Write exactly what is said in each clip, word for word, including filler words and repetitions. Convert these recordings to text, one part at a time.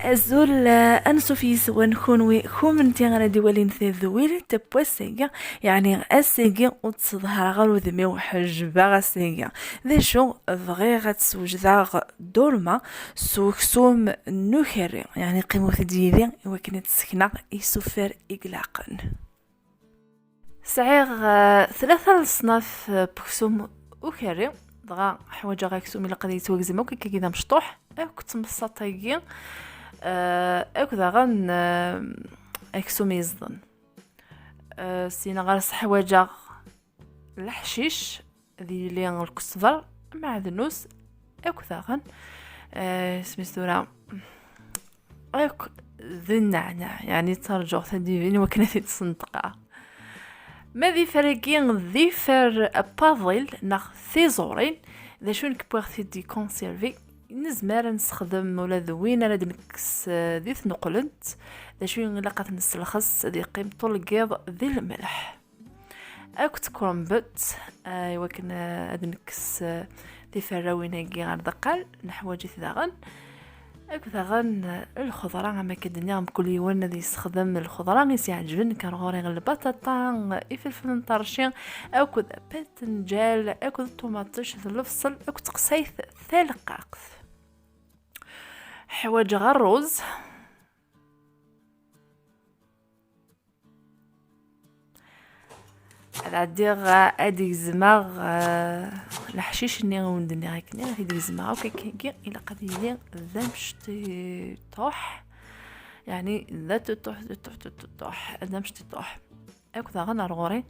Azul, eh, ansuf yis-wen kunwi, kunemti ara d-iwalin tadwilt n wass-agi, yeɛni ass-agi ur d-sseḍhareɣ ara udem-iw, ḥejbeɣ ass-agi. D acu, bɣiɣ ad d-swejdeɣ ddurma s uksum n ukerri, yeɛni qqimet-d yid-i i wakken ad d-sekneɣ isufar i ilaqen. Sɛiɣ, eh, tlata leṣnaf, eh, n uksum ukerri, dɣa ḥwaǧeɣ aksum ilaq ad yettwagzem akk akkagi d amecṭuḥ, akk d tmeṣṣaṭ-agi, eh, akk daɣen, eh, aksum yeẓden. Eh, syin ɣer-s ḥwaǧeɣ leḥcic, ad yili lkesber, ameɛdnus, akk daɣen, eh, isem-is tura, akk d nneɛneɛ, yeɛni ttarǧuɣ tadibin wakken ad t-id-sneṭqeɣ. Ma d ifar-agi d ifar n waḍil neɣ tiẓurin, d acu nekk wwiɣ-t-id di conserve, nezmer ad nessexdem ula d win ara d-nekkes, eh, di tneqlent, d acu ilaq ad t-nesselxes ad yeqqim ṭul n yiḍ di lmelḥ. Akk tkurumbet, eh, i wakken, eh, ad nekkes, eh, tiferrawin-agi ɣer daxel, neḥwaǧ-it daɣen. Akk daɣen, eh, lxeḍra, am akka d-nniɣ, mkul yiwen ad yessexdem lxeḍra i s-iɛeǧben. Nekk ar ɣur-i lbaṭaṭa, ifelfel n ṭerci, akked batenǧal, akked ṭumaṭic d lebṣel, akked teqsayt taleqqaqt. Ḥwaǧeɣ ṛṛuz. Ad ɛeddiɣ, eh, ad d-gezmeɣ, eh, leḥcic-nni i wen-d-nniɣ akken ad t-id-gezmeɣ akk akkagi, ilaq ad yili d amecṭuḥ, yeɛni d atuṭuḥ, tuṭuḥ, tuṭuḥ, d amecṭuḥ. Akk daɣen ar ɣur-i,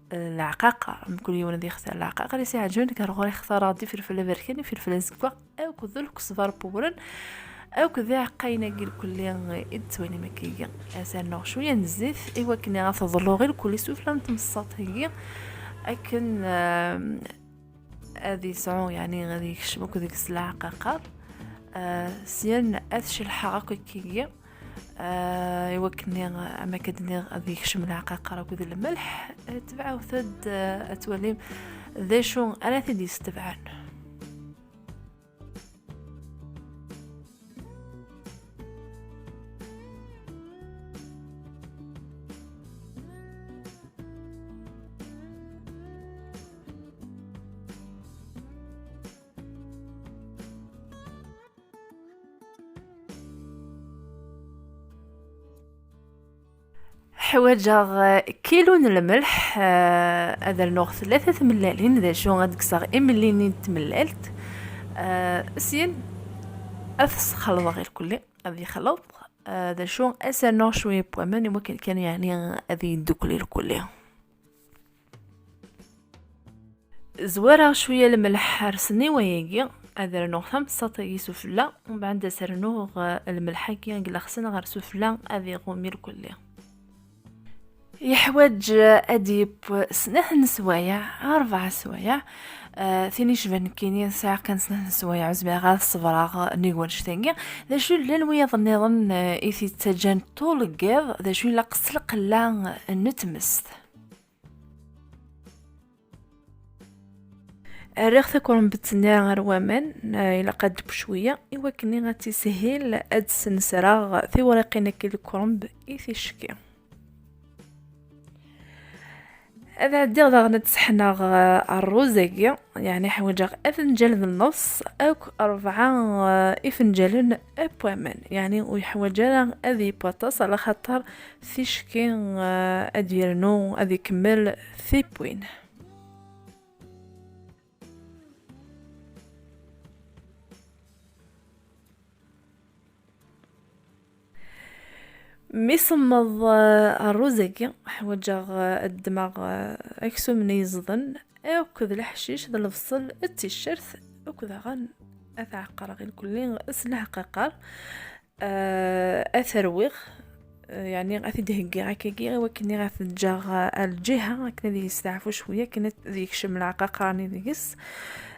eh, leɛqaqer, mkul yiwen ad yextar leɛqaqer i s-iɛeǧben, nekk ar ɣur-i xtareɣ-d ifelfel aberkan, ifelfel azeggaɣ, akked lkesber n wewren, akked iɛeqqayen-agi lkulli i d-tettwalim akkagi. Ad s-rnuɣ cwiya n zzit i wakken ad t-ḍluɣ i lkulli sufella n tmeṣṣaṭ-agi, akken, eh, ad yesɛu, yeɛni ad yekcem akk deg-s leɛqaqer. Eh, syen ad t-celḥeɣ akk akkagi. Ah, i wakken, am akka d-nniɣ, ad yekcem leɛqaqer akked lmelḥ. Eh, tebɛet-d, eh, ad twalim d acu ara t-id-yestabɛen. Ḥwaǧeɣ, eh, kilu n lmelḥ, eh, ad rnuɣ tlata tmellalin, d acu ad kkseɣ imellini n tmellalt, eh, syin ad t-sxelḍeɣ irkelli, ad yexleḍ, eh, d acu ad s-rnuɣ cwiya n waman i wakken kan, yeɛni, ad yeddukel irkelli. Zwareɣ cwiya lmelḥ ar sniwa-agi, ad rnuɣ tamsaṭ-agi sufella, umbeɛd ad s-rnuɣ, eh, lmelḥ-agi i ilexsen ɣer sufella, ad iɣum irkelli. Yeḥwaǧ, eh, ad yeww snat n swayeɛ, rebɛa swayeɛ. Eh, tin icban nekkini sɛiɣ kan snat n swayeɛ, ur zmireɣ ad ṣebreɣ nnig wannect-agi. D acu llan wiyaḍ nniḍen, eh, i t-yettaǧǧan ṭul n yiḍ, d acu ilaq s lqella n tmest. Rriɣ takurumbet-nni ar waman, eh, ilaq ad d-teww cwiya, i wakken ad tishil ad d-sensreɣ tiwriqin-agi n lekurumb i ticki. Ad ɛeddiɣ daɣen ad d-seḥneɣ, eh, ṛṛuz-agi, yeɛni ḥwaǧeɣ afenǧal d nnefṣ akked ṛebɛa, eh, ifenǧalen n waman, yeɛni ur yeḥwaǧ ara ad yeww aṭas, ɛla xaṭer ticki, eh, ad d-yernu, ad ikemmel tiwwin. Mi semmeḍ, eh, ṛṛuz-agi, ḥwaǧeɣ, eh, ad ddmeɣ, eh, aksum n yiẓḍen, akked leḥcic d lebṣel d ticcert, akked daɣen ad t-ɛeqqreɣ irkelli s leɛqaqer. Eh, ad t-rwiɣ, eh, yeɛni ad t-id-heggiɣ akkagi, i wakken ad t-ǧǧeɣ, eh, ar lǧiha, akken ad yesteɛfu cwiya, akken ad yekcem leɛqaqer-nni deg-s.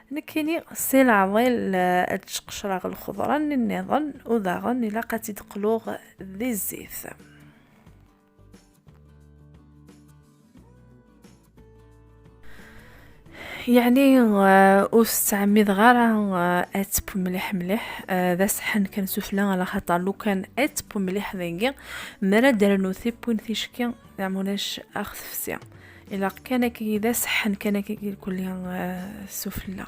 Nekkini si leɛḍil, eh, ad d-sqecreɣ lxeḍra-nni nniḍen, u daɣen ilaq ad tt-id-qluɣ di zzit. Yeɛni, eh, ur tettɛemmideɣ ara, eh, ad teww mliḥ mliḥ, eh, d aseḥḥan kan sufella, ala xaṭer lukan ad teww mliḥ dagi, mi ara d-rnu tiwwin ticki, neɣ mulac aɣ tefsi. Ilaq kan akkagi d aseḥḥan kan akkagi lkulli, eh, sufella.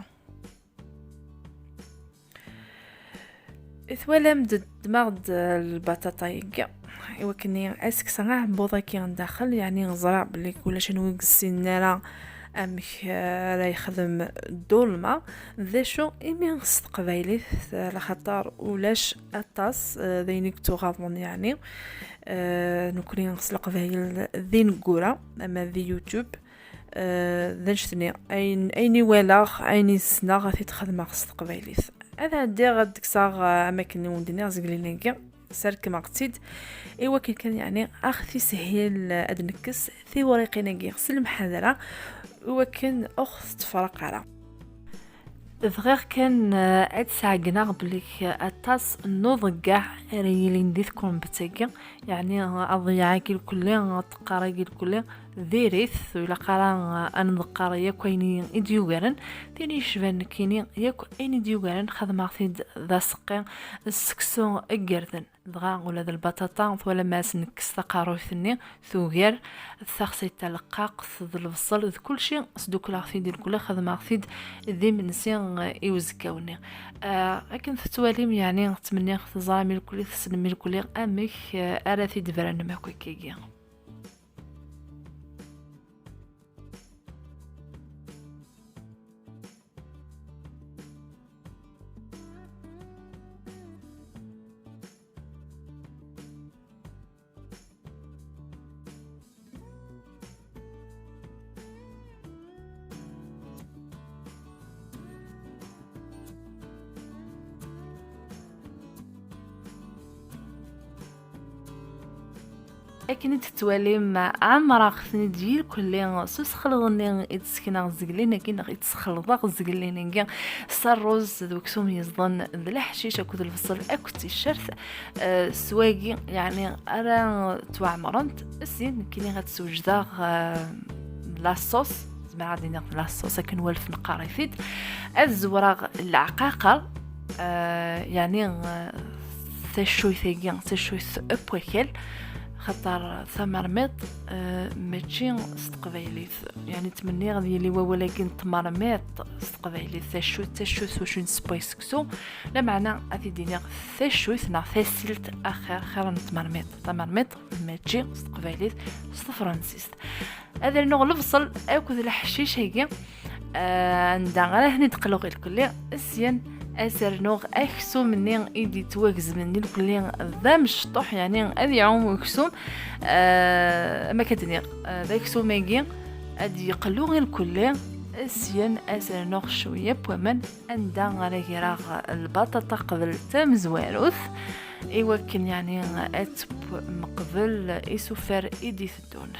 Twalam-d ddmeɣ-d lbaṭaṭa-agi, i wakken ad ssekseɣ aɛebbuḍ-agi n daxel, yeɛni ẓriɣ belli ulac anwa ur yessinen ara amek ara yexdem ddulma. D acu imi s teqbaylit, laxaṭer ulac aṭas, eh, d ayen i yettuɣaḍen, yeɛni, eh, nekkni s leqbayel d ineggura, ama di YouTube, eh, d anect-nni. Ayen, ayen i walaɣ, ayen i ssneɣ, ad t-id-xedmeɣ s teqbaylit. Ad ɛeddiɣ ad d-kkseɣ, eh, am akken i wen-d-nniɣ, zgelin-agi, serkmeɣ-tt-id, i wakken kan, yeɛni, aɣ-t-ishil ad nekkes tiwriqin-agi s lemḥadra, i wakken ur ɣ-tettefraq ara. Bɣiɣ kan, eh, ad d-sɛeggneɣ belli aṭas n uḍeggeɛ ara yilin di tkurmbt-agi, yeɛni aḍeyyeɛ-agi lkulli, teqqar-agi lkulli, diri-t, ur ilaq ara, eh, ad nḍeqqer yakk ayen i d-yugaren. Tin yecban nekkini, yakk ayen i d-yugaren xedmeɣ-t-id d aseqqi, d seksu igerden. Dɣa ula d lbaṭaṭa, twalam ma as-nekkes taqerruyt-nni, tugar, taxsayt taleqqaqt, d lebṣel, d kulci, sdukleɣ-t-id irkelli, xedmeɣ-t-id d imensi, eh, i uzekka-nni. Eh, akken tettwalim, yeɛni, ttmenniɣ teẓram irkelli, tessnem irkelli amek, eh, ara t-id-bernem akk akkagi. Akken i d-tettwalim, ɛemreɣ-ten-id yirkelli s usexleḍ-nni i d-sekneɣ zgelli-agi, neɣ i d-sexleḍeɣ zgelli-agi, s rruz d weksum yeẓden d leḥcic akked lbṣel akked ticcert. Eh, s wagi, yeɛni, ara ttwaɛemrent. Syin, nekkini ad d-swejdeɣ, eh, la sauce. Zemreɣ ad d-iniɣ la sauce, akken walef neqqar-it-id. Ad zewreɣ leɛqaqer, eh, yeɛni, eh, taccuyt-agi, taccuyt n wakal, xaṭer tamermiṭ, eh, mačči s teqbaylit. Yeɛni ttmenniɣ ad yili wawal-agi n tmermiṭ s teqbaylit, taccuyt, taccuyt s wacu i nsewway seksu, lameɛna ad t-id-iniɣ taccuyt neɣ tasilt axir, xir n tmermiṭ. Tamermiṭ mačči s teqbaylit, s tefransist. Ad rnuɣ lebṣel akked leḥcic-agi, eh, anda ara ten-id-qluɣ irkelli. Syin, ad s-rnuɣ aksum-nni i d-yettwagezmen irkelli d amecṭuḥ, yeɛni ad iɛum uksum, eh, am akka d-nniɣ, eh, d aksum-agi ad d-yeqlu irkelli. Syin, ad s-rnuɣ cwiya n waman, anda ara greɣ lbaṭaṭa qbel tamezwarut, i wakken, yeɛni, ad teww meqbel isufar i d-iteddun.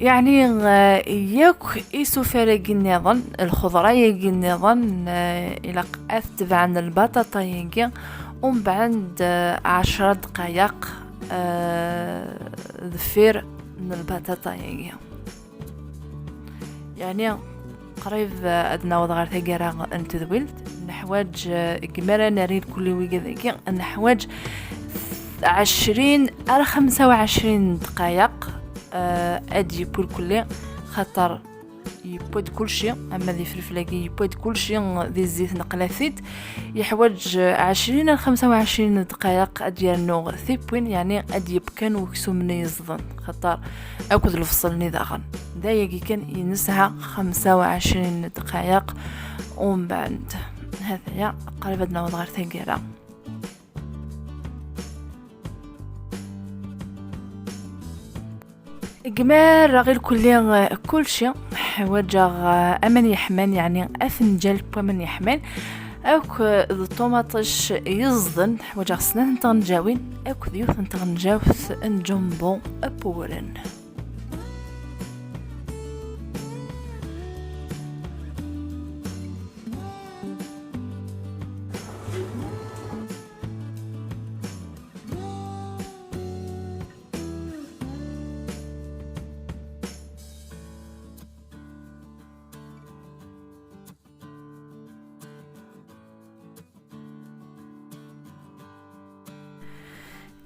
Yeɛni, eh, yakk isufar-agi nniḍen, lxeḍra-agi nniḍen, eh, ilaq ad tebɛen lbaṭaṭa-agi, umbeɛd, eh, ɛecra dqayeq, eh, deffir n lbaṭaṭa-agi. Yeɛni, qrib, eh, ad naweḍ ɣer taggara n tedwilt. Neḥwaǧ, eh, deg mi ara nerr irkelli wigad-agi, neḥwaǧ ɛecrin ar xemsa u ɛecrin dqayeq, eh, ad d-yeww irkelli, xaṭer yewwa-d kulci, ama d ifelfel-agi yewwa-d kulci, di zzit neqla-t-id. Yeḥwaǧ ɛecrin ar xemsa u ɛecrin dqayeq ad d-yernu tiwwin, yeɛni ad d-yeww kan weksum-nni yeẓden, xaṭer akked lefṣel-nni daɣen. D ayagi kan i nesɛa, xemsa u ɛecrin dqayeq, umbeɛd, ha-t-aya, qrib ad naweḍ ɣer taggara. Deg mi ara rreɣ irkelli, eh, kulci, ḥwaǧeɣ, eh, aman yeḥman, yeɛni afenǧal n waman yeḥman, akk, eh, d ṭumaṭic yeẓden, ḥwaǧeɣ snat n tɣenǧawin, akked yiwet n tɣenǧawt n jumbo apewren.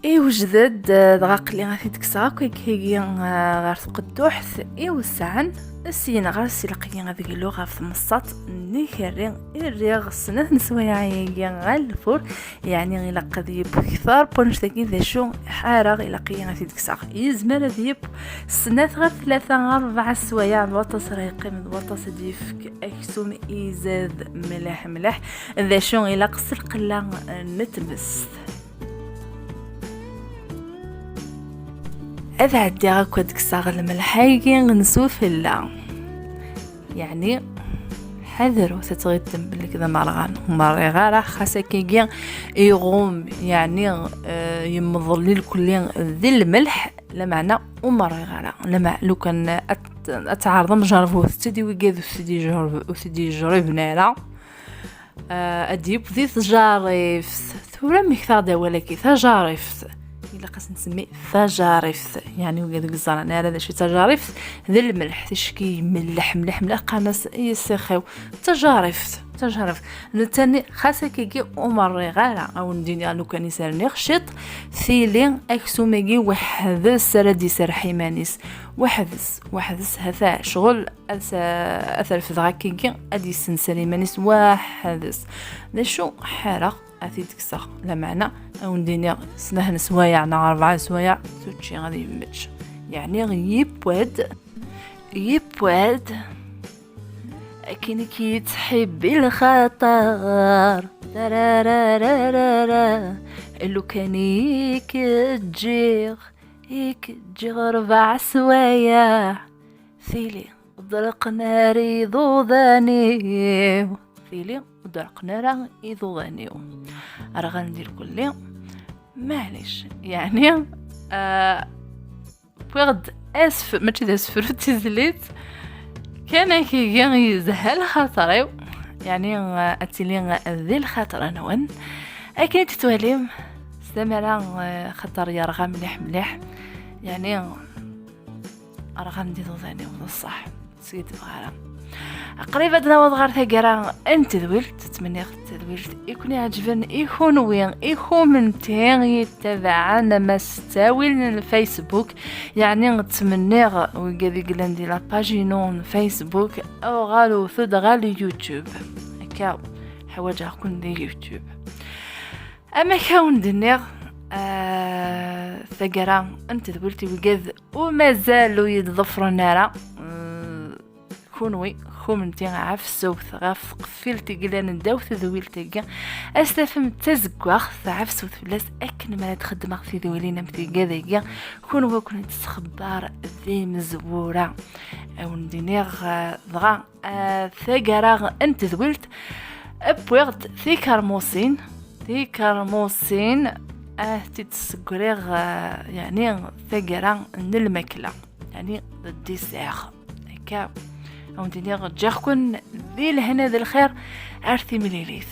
Iwjed-d, eh, dɣa aql-i ad t-id-kkseɣ akk akkagi, eh, ɣer tqedduḥt iwesɛen. Syin ɣer-s ilaq-iyi ad gluɣ ɣef tmeṣṣaṭ n ikerri i rriɣ snat n sswayeɛ-agi ɣer lfur. Yeɛni ilaq ad yeww kter n wannect-agi, d acu ḥareɣ, ilaq-iyi ad t-id-kkseɣ. Yezmer ad yeww snat ɣer tlata ɣer rebɛa sswayeɛ, d waṭas ara yeqqim, d waṭas ad d-yefk aksum izad mliḥ mliḥ. D acu ilaq s lqella n tmest. Ad ɛeddiɣ akk ad kkseɣ lmelḥ-agi n sufella. Yeɛni, ḥadret ad tɣiddem belli d amerɣan, ur merriɣ ara, xas akkagi iɣum, yeɛni, eh, yemḍel lkulli di lmelḥ, lameɛna ur merriɣ ara. Lama-, lukan ad, ad tɛerḍem, jerrbet-tt-id i wigad ur t-id-yejreb-, ur t-id-yejriben ara. Ah, ad d-yeww di tjarift. Tura mmektaɣ-d awal-agi, tajarift. Ilaq ad s-nsemmi tajarift. Yeɛni, wigad ur yeẓran ara d acu i d tajarift, d lmelḥ, ticki imelleḥ mliḥ mliḥ, qqaren-as i yesixew. Tajarift, tajarift. Nettani xas akkagi ur merriɣ ara, a wen-d-iniɣ lukan i s-rniɣ ciṭ, tili aksum-agi weḥd-s ara d-iserreḥ iman-is. Weḥd-s, weḥd-s, hata ccɣel ad s-, ad t-refdeɣ akkagi, ad d-yessenser iman-is weḥd-s. D acu ḥareɣ ad t-id-kkseɣ, lameɛna a wen-d-iniɣ snat n sswayeɛ neɣ rebɛa n sswayeɛ, tučči ad yemmečč. Yeɛni yewwa-d, yewwa-d. Akken i k-yettḥibbi lxaṭer, tararararara, lukan i k-ǧǧiɣ, i k-ǧǧiɣ rebɛa sswayeɛ, tili ḍelqen ara iḍudan-iw, tili ḍelqen ara iḍudan-iw. Rɣan di lkulli, maɛlic, yeɛni, ah, wwiɣ-d asf-, mačči d asefru, d tizlit, kan akkagi yezha lxaṭer-iw, yeɛni, ah, ad tili di lxaṭer-nwen. Akken i tt-twalim, s tamara, ah, xaṭer yerɣa mliḥ mliḥ, yeɛni, rɣan-d iḍudan-iw, d ṣṣeḥ, ur skiddbeɣ ara. Qrib ad naweḍ ɣer taggara n tedwilt. Ttmenniɣ tedwilt i ken-iɛeǧben, i kunwi, i kumenti yettabaɛen ama s ttawil n Facebook. Yeɛni ttmenniɣ wigad i yellan di la page-inu n Facebook, uɣalet-d ɣer YouTube. Akka, ḥwaǧeɣ-ken di YouTube. Am akka wen-d-nniɣ, ah, taggara n tedwilt i wigad u mazal ur yi-d-ḍefren ara. Mm, kunwi, kumenti, ɛefsewt ɣef tqeffilt i yellan ddaw tedwilt-agi. Ad s-tafem d tazeggaɣt, ɛefsewt fell-as akken mi ara d-xeddmeɣ tidwilin am tigad-agi. Kunwi ad ken-id-sxebbar d imezwura. A wen-d-iniɣ, ah, dɣa, ah, taggara n tedwilt, wwiɣ-d tikermusin, tikermusin, ah, ad tt-id-ssegriɣ, ah, yeɛni taggara n lmakla, yeɛni d dessert. Akka, a wen-d-iniɣ, ǧǧiɣ-ken di lehna d lxir, ar timlilit.